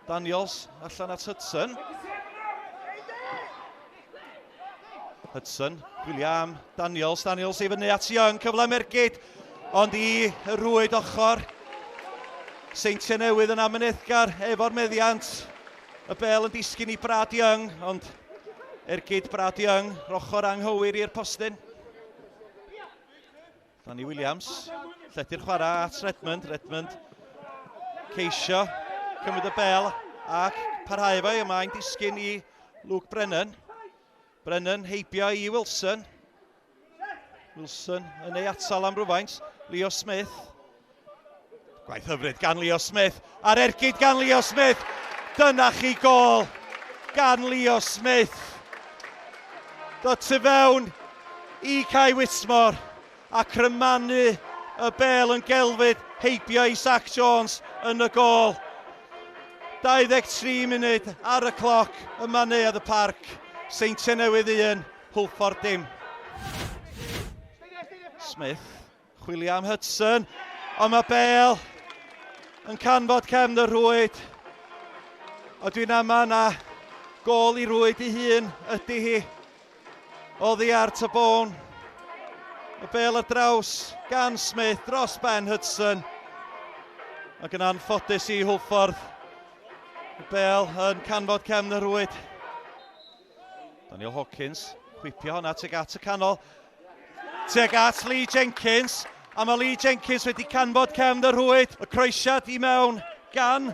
Daniels allan at Hudson. Hudson, William, Daniels, Daniels i fyny at Young, cyfle Mergyd, ond i y rwyd ochr. Seintiau Newydd yn amyneddgar efo'r meddiant. Y bel yn disgyn i Brad Young, ond ergyd Brad Young, ochr anghywir i'r postyn. Danny Williams, lledu'r chwarae at Redmond, Redmond ceisio cymryd y bel ac parhau fo, mae'n disgyn i Luke Brennan. Brennan heibio i Wilson. Wilson yn ei atal am rywfaint. Leo Smith. Gwaith hyfryd gan Leo Smith. A'r ergyd gan Leo Smith. Dyna chi gol gan Leo Smith. Dod tu fewn i Kai Whitmore a crymanu y bel yn gelfyd heibio i Zach Jones yn y gol. 23 munud ar y cloc yma Neuadd y Parc. Seintiau Newydd 1, Hwlffordd dim. Smith, chwilio am Hudson, ond mae Bale yn canfod cefn y rhwyd. O dwi'n ama na gol i rwyd i hun ydy hi. Oddi ar Tabone. Y bel ar draws gan Smith dros Ben Hudson. Ac yn anffodus i Hwlffordd. Y bel yn canfod cefn y rhwyd. Daniel Hawkins, chwipio hwnna tuag at y canol. Tuag at Lee Jenkins. A mae Lee Jenkins wedi canfod cefn y rhwyd. Y croesiad i mewn gan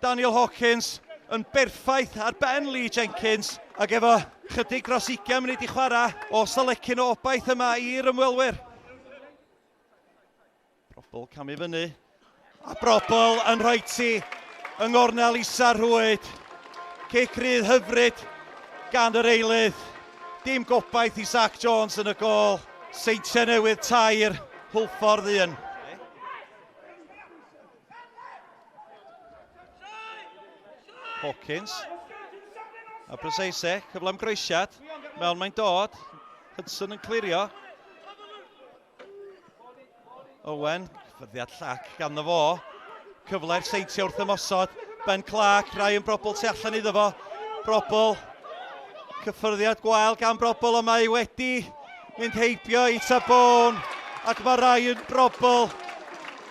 Daniel Hawkins yn berffaith ar ben Lee Jenkins. Ac efo chydig dros 20 munud i chwarae, oes 'na lecyn o obaith yma i'r ymwelwyr. Probl camu fyny. A Probl yn rhoi ti yng ngornel isa rhwyd. Cic rydd hyfryd gan yr eilydd. Dim gobaith i Zach Jones yn y gôl. Seintiau Newydd tair, Hwlffordd un. Hawkins. A Bryseise, cyfle am groesiad. Mewn mae'n dod. Hudson yn clirio. Owen, ffyrddiad llac ganddo fo. Cyfle i'r Seintiau wrth ymosod. Ben Clark, Ryan Brobl tu allan iddo fo. Brobl, cyffyrddiad gwael gan Brobl, ond mae wedi mynd heibio i Tabone. Ac mae Ryan Brobl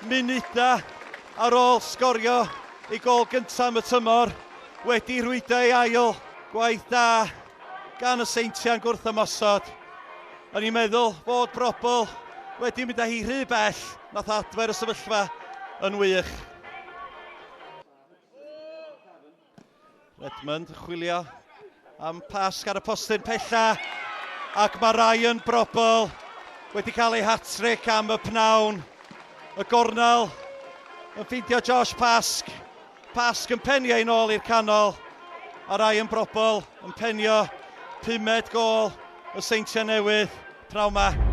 munudau ar ôl sgorio ei gol gyntaf am y tymor wedi rhwydo ei ail. Gwaith da gan y Seintiau'n gwrth ymosod. O'n i'n meddwl fod Brobl wedi mynd â hi rhy bell, nath adfer y sefyllfa yn wych. Redmond chwilio am pasg ar y postyn pella ac mae Ryan Brobl wedi cael ei hat-trick am y pnawn. Y gornel yn ffeindio Josh Pask. Pask yn penio i'n ôl i'r canol a Ryan Brobl yn penio pumed gôl y Seintiau Newydd pnawn ma.